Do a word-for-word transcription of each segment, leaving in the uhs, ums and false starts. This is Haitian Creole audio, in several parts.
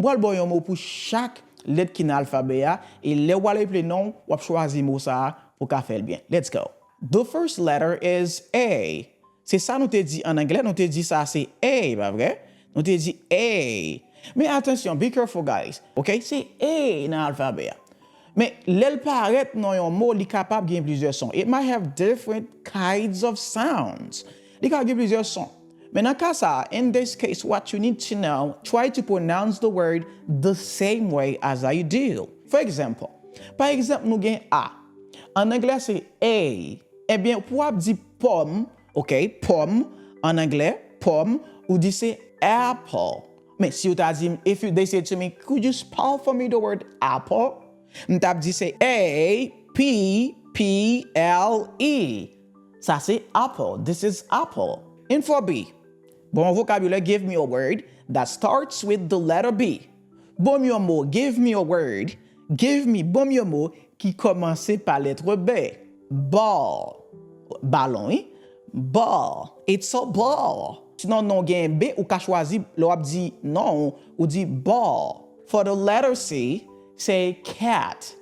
Pral ba w yon mo pou chak lèt ki nan alfabè a, e lè w al eple non w, w ap chwazi mo sa a pou w ka fè l byen. Let's go. The first letter is A. Se sa nou te di an anglè, nou te di sa se A, pa vre? Nou te di A. Men atansyon, be careful, guys. Ok? Se A nan alfabè a. Men lè l parèt nan yon mo, li kapab gen plizyè son. It might have different kinds of sounds. Li ka gen plizyè son. Men nan ka sa a, in this case, what you need to know, try to pronounce the word the same way as I do. For example, pa egzanp, nou gen A. An anglè, se A. Ebyen, pou w ap di pòm, ok, pòm, an anglè, pòm, ou di se apple. Men si yo ta di m, if you, they said to me, "Could you spell for me the word apple?" M t ap di se A P P L E. Sa se apple. This is apple. Info B. Bon, vokabilè, give me a word that starts with the letter B. Ban m yon mo, give me a word, give me, ban m yon mo ki kòmanse pa lèt B. Ball. Balon, wi. Ball. It's a ball. Sinon, non gen B, ou ka chwazi, lè w ap di non, ou di ball. For the letter C, say cat.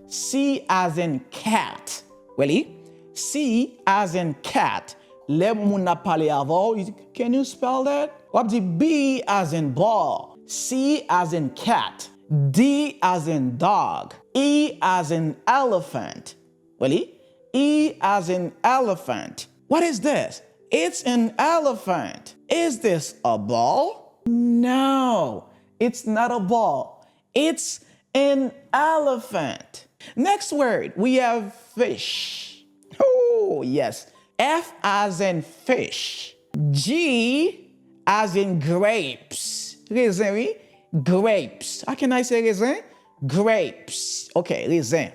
C as in cat. Really? C as in cat. Lè moun ap pale avè w, you, can you spell that? W ap di B as in ball, C as in cat, D as in dog, E as in elephant. Really? E as in elephant. What is this? It's an elephant. Is this a ball? No, it's not a ball. It's an elephant. Next word, we have fish. Oh, yes. F as in fish. G as in grapes. Rezen, wi. Grapes. How can I say rezen? Grapes. Ok, rezen.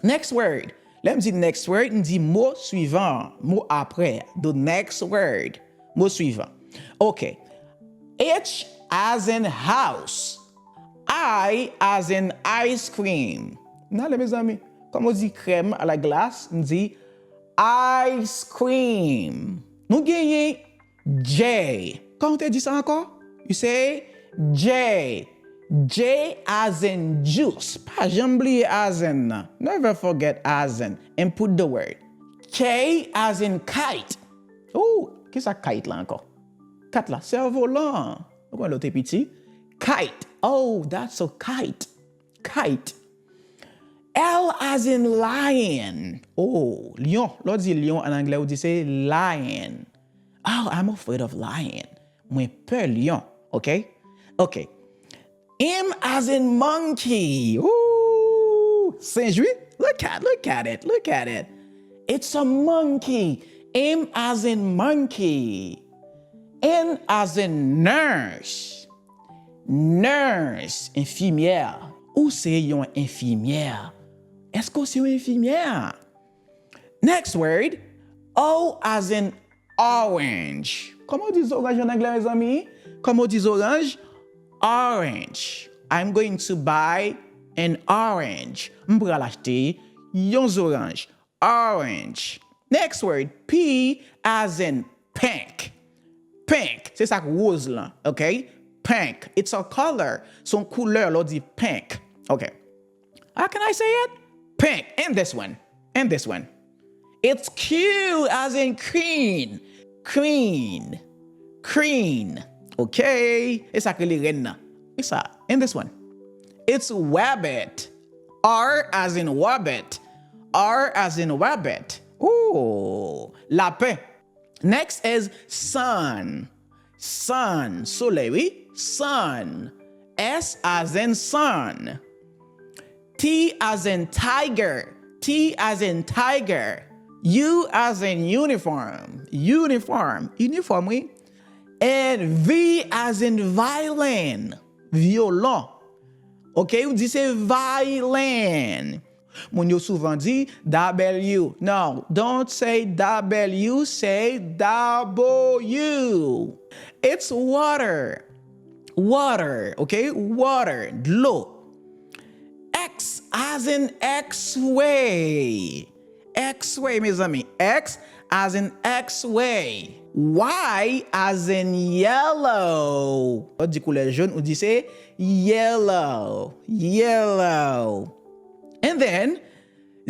Next word. Lè m di next word, m di mo swivan, mo apre. The next word. Mo swivan. Ok. H as in house. I as in ice cream. N ale, mezanmi. Kòm ou di krèm a la glas, m di ice cream. Nou genyen J. Kòman w te di sa ankò? You say J. J as in juice. Pa janm bliye as in nan. Never forget as in and put the word. K as in kite. Oh, ki sa kite la ankò? Kite la, sèvolan. Ou konn lè w te piti? Kite. Oh, that's a kite. Kite. L as in lion. Oh, lyon. Lè w di lyon an anglè, ou di se lion. Oh, I'm afraid of lion. Mwen pè lyon. Ok? Ok. M as in monkey. Ooh, senj, wi. Look at, look at it, look at it. It's a monkey. M as in monkey. N as in nurse. Nurse, enfimyè. Ou se yon enfimyè. Èske w se yon enfimyè? Next word, O as in orange. Kòman w di zoranj an anglè, mezanmi? Kòman w di zoranj? Orange. I'm going to buy an orange. M pral achte yon zoranj. Orange. Next word, P as in pink. Pink. Se sa k woz lan, ok? Pink. It's a color. Se yon koulè, lè w di pink. Ok. How can I say it? Pink. And this one. And this one. It's Q as in queen. Queen. Queen. Ok. E sa k rele rèn nan. E sa. And this one. It's rabbit. R as in rabbit. R as in rabbit. Ooh. Lapen. Next is sun. Sun. Solèy, wi. Sun. S as in sun. T as in tiger. T as in tiger. U as in uniform. Uniform. Uniform, wi. And V as in violin. Violon. Ok, ou di se violin. Moun yo souvan di W. No, don't say W, say W. It's water. Water, ok? Water, dlo. X as in X-ray. X-ray, mezanmi. X as in X-ray. Y as in yellow. Ou di koulè jòn, ou di se yellow, yellow. And then,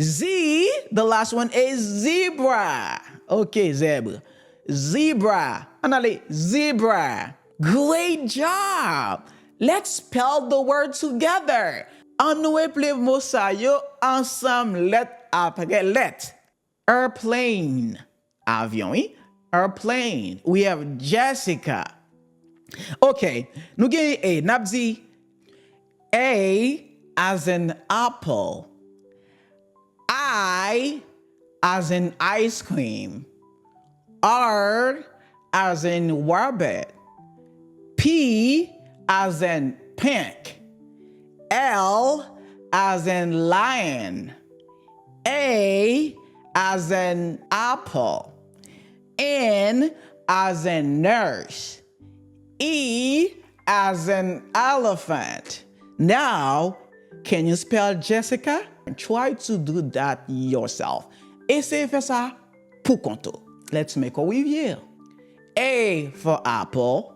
Z, the last one is zebra. Ok, zèb. Zebra. Ann ale, zebra. Great job. Let's spell the word together. Ann nou eple mo sa yo ansanm, lèt apre lèt. Airplane. Avyon, wi. Airplane. We have Jessica. Ok, nou gen A. N ap di A as in apple. I as in ice cream. R as in rabbit. P as in pink. L as in lion. A as in apple. N as in nurse. E as in elephant. Now, can you spell Jessica? Try to do that yourself. Eseye fè sa pou kont ou. Let's make a review. A for apple,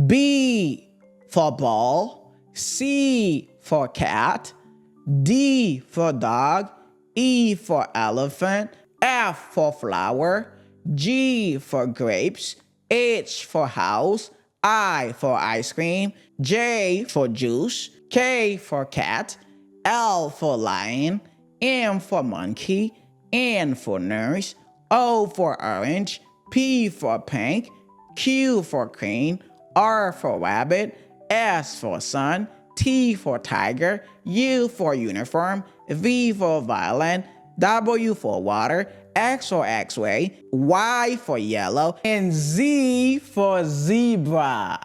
B for ball, C for cat, D for dog, E for elephant, F for flower, G for grapes, H for house, I for ice cream, J for juice, K for cat, L for lion, M for monkey, N for nurse, O for orange, P for pink, Q for queen, R for rabbit, S for sun, T for tiger, U for uniform, V for violin, W for water, X for x-ray, Y for yellow, and Z for zebra.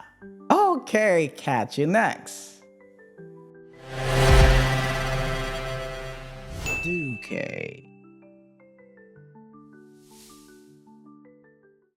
Okay, catch you next. Okay.